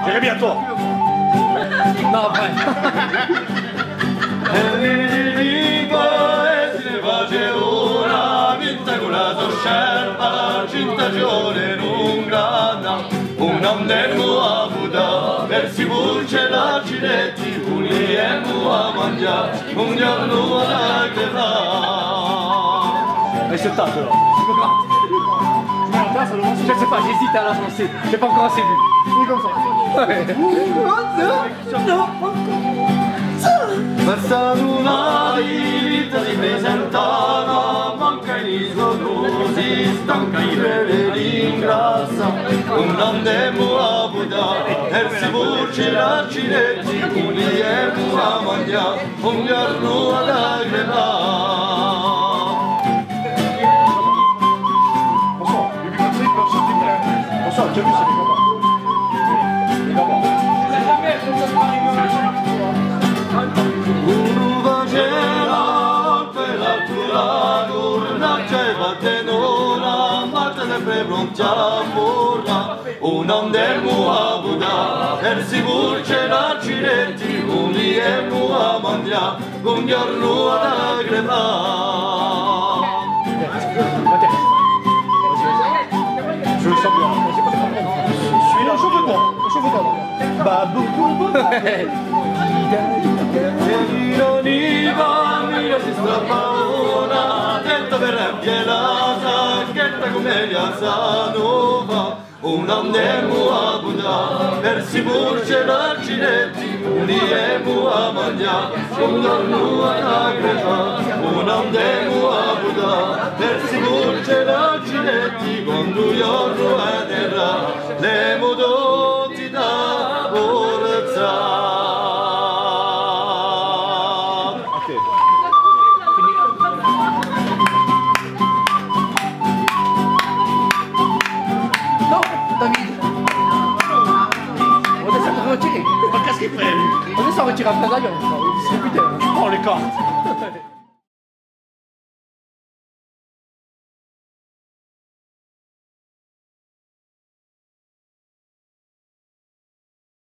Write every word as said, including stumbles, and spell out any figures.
Jérémy, à toi. Non, après. È li, li, li, poi si ne face una, vinta cù la so sciarpa, cinta ci vole un grana, ùn andemu à vutà, per si purce l'accidenti, ùn liemu à manghjà. Bonghjornu à a crema. Et c'est top, alors. Je sais pas, j'hésite à la chanter. J'ai pas encore assez bu. C'est comme ça. Ouais. Passanu mai, vita di presentà, manca i so cosi, stanca i belle ringrazià. Ùn andemu à vutà, per si purce l'accidenti, ùn liemu à manghjà. Bonghjornu à a crema. Bonsoir, tu as vu, c'est les copains. Les copains. Unu faceva l'altru, la curna, ci hè fatte una, ma ci hè sempre pronti à morra. Ùn andemu à vutà, per si purce l'accidenti, ùn liemu à manghjà, bonghjornu à a crema. Je le sens bien. Celui-là, chauffe-toi, chauffe-toi. Bah, boum, boum, boum. È l'animu si strappa una, dentru per la piena sacchetta cum'è a sa nova. Ùn andemu à vutà, per si purce l'accidenti, ùn liemu à manghjà, bonghjornu à a crema. Ùn andemu à vutà, per si purce l'accidenti, quandu u ghjornu venerà, l'emu tutti da forza. Non, David. On descend pour retirer. On descend retirer après d'ailleurs. Putain. Oh, les cartes.